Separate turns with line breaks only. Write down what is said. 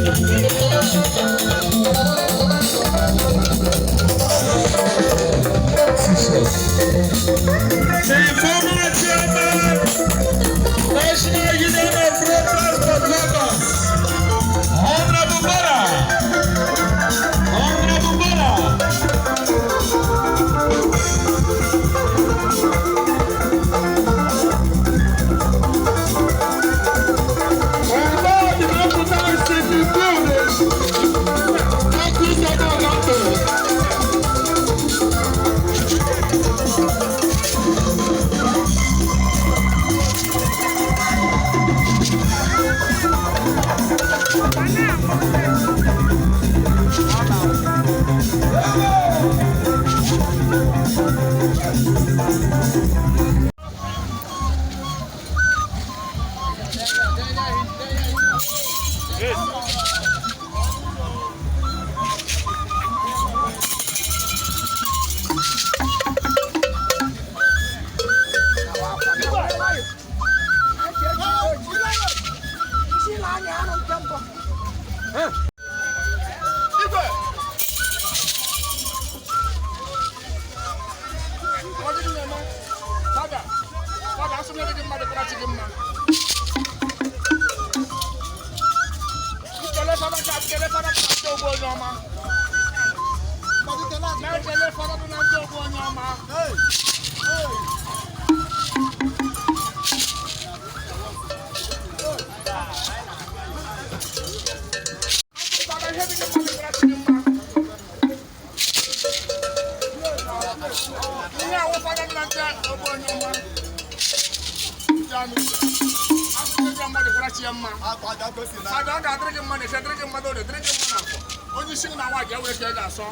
The former chairman, National Union of Road Transport Workers, Honorable Bola. Honorable Bola. Although the recognized in the building, thank you so much.
Igwe! Ọ dịghị na-eme. Fada, fada, asị m na gị mmadụ kwara chi gị mma. Nkele fada ka nkele fada ka ndị ogbu onye ọma. Na-ekele fada dị na ndị ogbu onye ọma. Fada, ihe dị gị mmadụ kwara chi gị mma. Ihe awụ fada dị na ndị ogbu onye ọma. Ndị anụ. Asị ndị mmadụ kwara chi ya mma. Fada, ọ ga-adịrị gị mma na ese, dịrị gị mma n'orie, dịrị gị mma n'afọ. Onye isi gị na nwa ga-ewere ka ị ga-asọ.